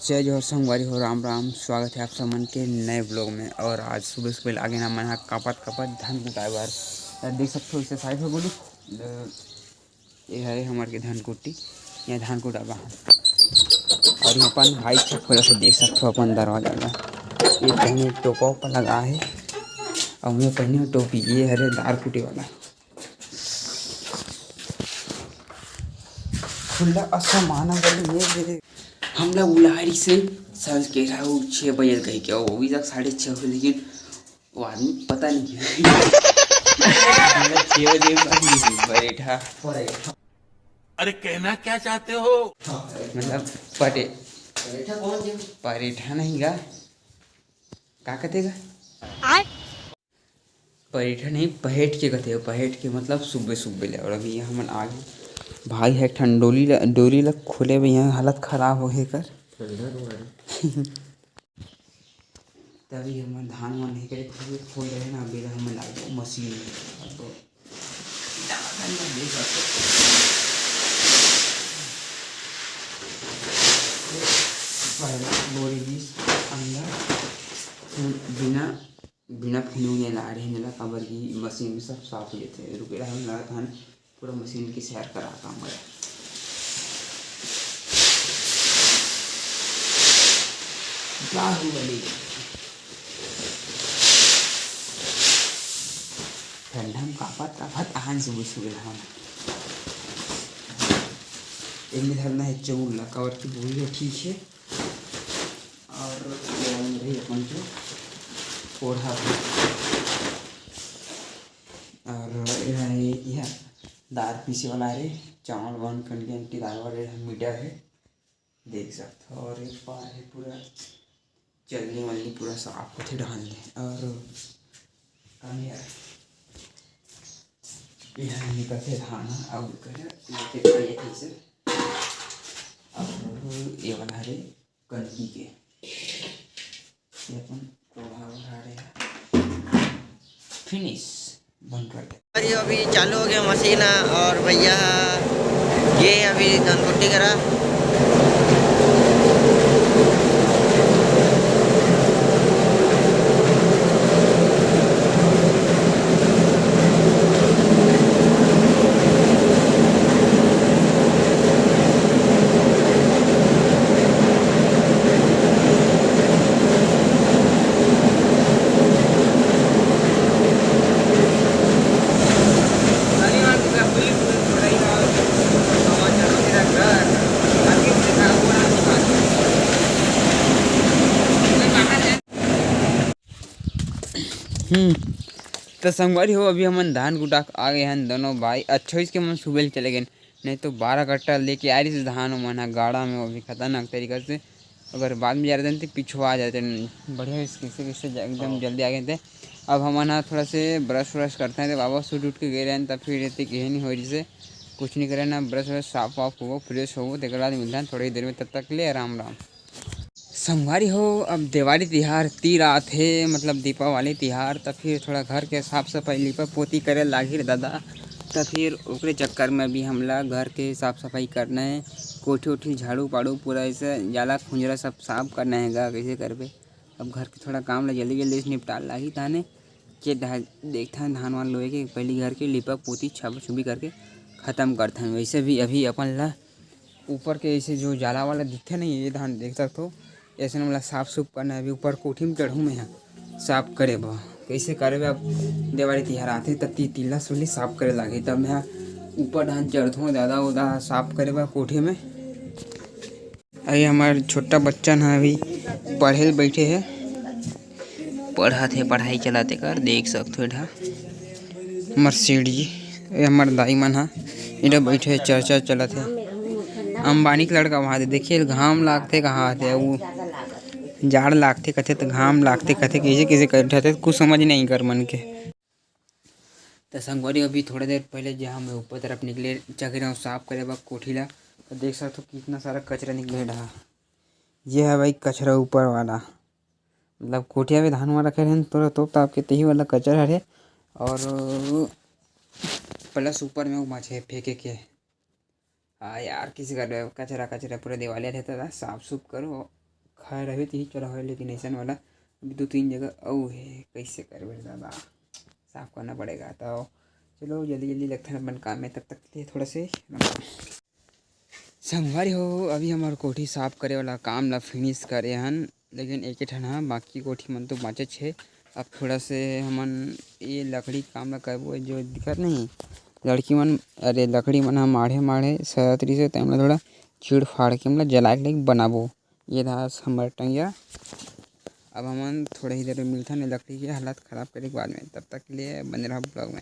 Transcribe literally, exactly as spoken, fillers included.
जय जोहार संगवारी हो, राम राम। स्वागत है आप सब मन के नए vlog में। और आज सुबह सुबह लागे ना मन हा कापत कापत धान कुटाए बर। त देख सकते हो इसे side हो बोलू, अ, ये हरे हमर के धान कुट्टी, ये धान कुटाबा। और ये अपन भाई छत खोला से देख सकते हो अपन दरवाजा ला। ये पहले टोपा ओपा लगा है और ये पहने टोपी, ये हरे दार कुटे वाला। खुला असमाना बनी ये दे। हमला उलारी से सांझ के रहा छः बजे कह के, वो भी तक साढ़े छः हो, लेकिन वो आदमी पता नहीं क्या। हमला छः बजे बनी बैठा। अरे कहना क्या चाहते हो? मतलब परे परेठा नहीं गा, का कहते गा? परेठा नहीं, पहेट के कथे, पहेट के मतलब सुबे सुबे ले। और अभी यहाँ हमन आ गए, भाई है ठन डोली ला, डोली ला खोले में यहाँ हालत खराब हो है कर। तभी हमन धान वान नहीं करे, फिर खोल रहे ना, अभी हमन आ गए मशीन में। अब धान वान नहीं करते। पहला बोरी बीस अंदर बिना बिना फिनौनिया ला रहे हैं, काबर कि मशीन में सब साफ हो जाते हैं। रुके रहा, हम लगा था पूरा मशीन की सैर करा काम करे। बाहुबली। ठंडा में कापत कापत आन सुबह सुबह हम एक धरना है चौल ला, काबर की बोरी ठीक है। और ये रही अपन के कोढ़ा। और ये रही यह दार पीसे वाला रे, चावल वान कन के एंटी दार वाले मीटर है, देख सकते हो। और एक बार है पूरा चलनी वलनी पूरा साफ होथे डाल दे। और कम यार, यह निकलते धान और कर लेते ये ठीक से। और ये वाला हरे कनकी के, ये अपन टोढ़ा ओढ़ा रहे हैं। फिनिश बन कर दे। अरे अभी चालू हो गया मशीन ह, और भैया ये अभी धनकुट्टी करा। हम्म, त संगवारी हो, अभी हमन धान कुटा के आ गए हन दोनों भाई। अच्छा, इसके मन सुबह ले चले गए, नहीं तो बारह कट्टा लेके आ रही थी धान मन ह गाड़ा में, वो भी खतरनाक तरीका से। अगर बाद में जा रहे थे, तो पीछू आ जाते। बढ़िया, इस कैसे कैसे ज-, एकदम हाँ। जल्दी आ गए थे। अब हमन ह थोड़ा से ब्रश व्रश करते हैं, तो बाबा सूट उठ के गए रहे हैं, तब फिर रहते कि नहीं हो रही से कुछ नहीं करे ना, ब्रश व्रश साफ वाफ हो, फ्रेश हो, तेकर बाद मिलते हैं थोड़ी देर में। तब तक के लिए राम राम। संगवारी हो, अब देवारी तिहार तीर आत हे, मतलब दीपावली तिहार, त फिर थोड़ा घर के साफ सफाई, लीपा पोती करे लागही रे दादा। त फिर ओकरे चक्कर में अभी हमला घर के साफ सफाई करना हे, कोठी ओठी झाड़ू पाड़ू पूरा ऐसे जाला खुंजरा सब साफ करना हे गा, कैसे करबे? अब घर के थोड़ा काम ला जल्दी जल्दी से निपटाल लागही, ताने के धा-, देखथन धान वान लोए के, पहली घर के लीपा पोती छापा छुपी करके खत्म करथन। वैसे भी अभी अपन ला ऊपर के ऐसे जो जाला वाला दिखथे नहीं, ये धान देख सकथो, ऐसे मतलब साफ सुफ करना है। अभी ऊपर कोठी में चढ़ू मैं यहाँ साफ करे बर। कैसे करबे, अब देवारी तिहार आथे त ती-, तीला सुली साफ करे लागे, तब मैं ऊपर धान चढ़थों दादा उदा साफ करे बर कोठी में। अरे हमार छोटा बच्चा ना अभी पढ़े ल बैठे है, पढ़त हे, पढ़ाई चलत हे कर देख सकथो एढ़ा। हमर सेठ जी, ए हमर दाई मन ह एढ़ा बइठे हे, चर्चा चलत हे। अंबानी के लड़का वहाँ दे, देखिए घाम लागथे कहाँ आथे, वो जाड़ लागथे कथे त घाम लागथे कथे, कइसे कइसे कर उठाथे, कुछ समझ नहीं कर मन के। त संगवारी अभी थोड़ा देर पहले जहाँ मैं ऊपर तरफ निकले चघे रहूँ साफ करे बर कोठी ला, त देख सकथो कितना सारा कचरा निकले रहा। ये है भाई कचरा ऊपर वाला, मतलब कोठिया में धान वान रखे रहेन, तोरा तोप ताप के तेही वाला कचरा हरे। और प्लस ऊपर में वो माछे फेंके के। हाँ यार, किसी का डर-, कचरा, कचरा पूरा दिवालिया रहता था, साफ सुफ करो। खाए रहे तो ही चला होए, लेकिन ऐसा वाला अभी दो तीन जगह अउ है, कैसे करबे दादा, साफ करना पड़ेगा। तो चलो जल्दी जल्दी लगथन अपन काम में, तब तक के लिए थोड़ा से संगवारी हो, अभी हमार कोठी साफ करे वाला काम ला फिनिश करे हन, लेकिन एक ठन हा, बाकी कोठी मन तो बाँचेच हे। अब थोड़ा से हमन ये लकड़ी काम ला करबो, जो दिखत नहीं लड़की मन, अरे लकड़ी मन हा माढ़े माढ़े सरत रहिस हे, तेमला थोड़ा चीड़ फाड़ के हमला जलाए के लाइक बनाबो। ये रहा हमर टंगिया। अब हमन थोड़ा ही देर में मिलथन ये लकड़ी के हालत खराब करे के बाद में, तब तक के लिए बने रहा ब्लॉग में।